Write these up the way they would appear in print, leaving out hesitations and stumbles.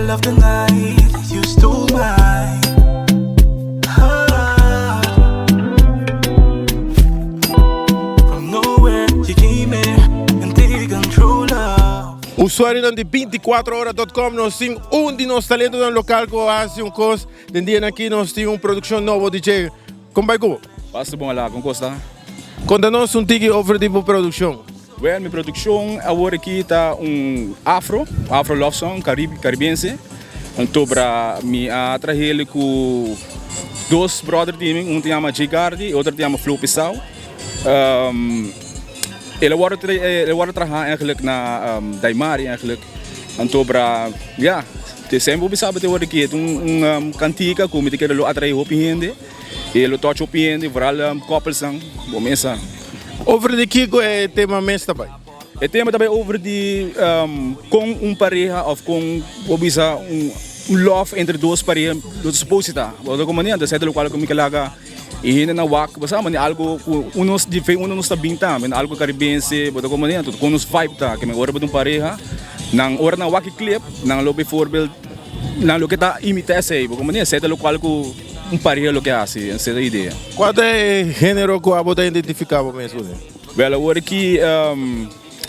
middle of the night, you stole my heart. From nowhere, you came here and take control of. Usuarionan di 24ora.com, nos tin un di nos talentonan local cu a haci un cos. Den dia aki nos tin un produccion nobo, DJ. Con ta bay cu bo? Basta bon la, con cos ta? Conta nos un tiki over di bo produccion. Well, mi produccion awor aki ta un afro, afro love song, caribense. Anto bra mi a traha cu dos brother di mi, un ta yama J. Gardi, otro ta yama Flo Pisau. El a wordo traha eigenlijk na Daimari eigenlijk. Anto bra, ja, te semper sabi te awor aki un cantica cu mi ta kere lo atrae hopi hende. Y lo touch hopi hende, vooral couples nan, bo mesa. Over di kico e tema mes ta bay? E tema tambe over di cu un pareha of cu bisa un love entre dos pareha, do supposed ta. Bo como nem, anto lo cual cu mi ke laga e hende na wak, bo sabi, algo cu uno di fe uno no sta bin tambe, algo caribense, bo como nem, anto cu nos vibe ta, cu mi ora un pareha, nan ora na wak clip, nan lo bijvoorbeeld nan lo ke ta imita esey, bo como nem, esey lo cual cu un pareha lo ke haci, esey ta e idea. Cua ta e genero cu abo ta identifica bo mes? Well, awor aki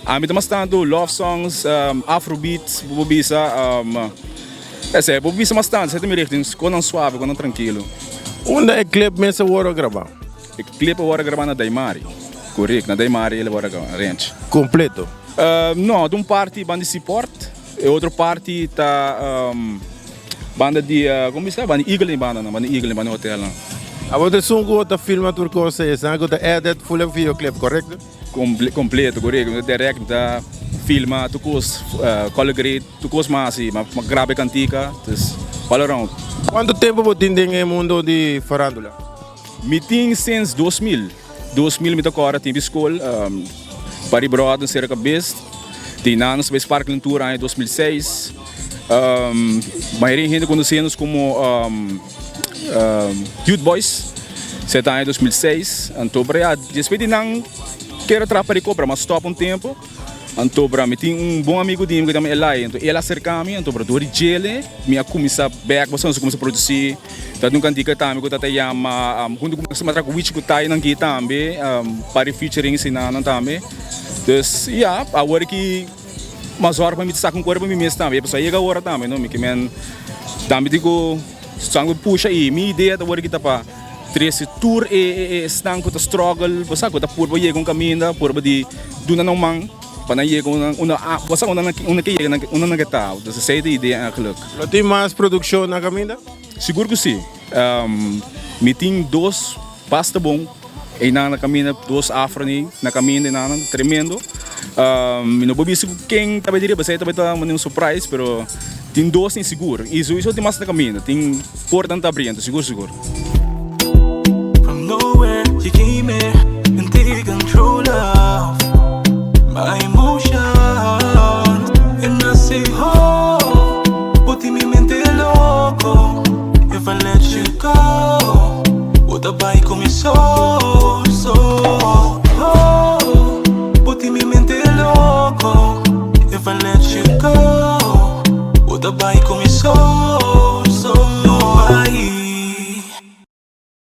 ami ta mas tanto love songs, afrobeat, bo bisa, esey, bo bisa mas tanto, esey ta mi richting, cu nan suave, cu nan trankilo. Unda e clip mes a wordo graba? E clip a wordo graba na Daimari, correct, na Daimari el a wordo graba, ranch. Completo? No, di un parti banda di Seaport, e otro parti ta banda di, con bisa? Banda di Eagle banda, no? Banda di Eagle, banda di hotel. No? Abo ta esun cu ta filma tur cos, esnan cu ta edit full videoclip, correcto? Completo, correcto. Direct ta filma tur cos, color grade, tur cos mas asina, mas graba cantica, dus all around. Cuanto tempo bo tin den mundo di farandula? Mi tin since 2000. 2000 mi ta core tin scol, Party Brothers Serka Best. Tin anos bij Sparkling Tour aña 2006. Mayoria hende conoce nos como Youth Boys. Esey aña 2006. Anto, pero ja, despues di nan kier trapa di cobra, mas stop un tempo. Anto, bra, mi tin un bon amigo di mi cu yama Eli. Anto, el a acerca mi, anto, bra, door di djele, mi a cuminsa back, basta nos cuminsa produci. Ta un cantica tambe cu ta yama, hunto cu mi tra cu Wichi cu Tai nan aki tambe, pa featuring nan tambe. Dus, ja, awor aki mas ora pa mi saca un cuerpo mi mes tambe. Pasobra yega ora tambe, no? Mi kiermen tambe digo, sangue pusha y mi idea ta awor aki ta pa trece tur e esnan cu ta struggle, bo sa cu ta purba yega un caminda, purba di duna nan man, pa nan yega un bo sa unda nan ke yega, unda nan ke ta. Dus esey ta e idea eigenlijk. Lo tin mas produccion na caminda? Sigur cu si. Mi tin dos basta bon y na caminda, dos afro ni na caminda y nan tremendo. Mi no por bisa cu ken ta bay diri, esey ta bay un surprise, pero tin dos ni sigur. Y sowieso tin mas na caminda, tin porta ta abriendo, sigur sigur.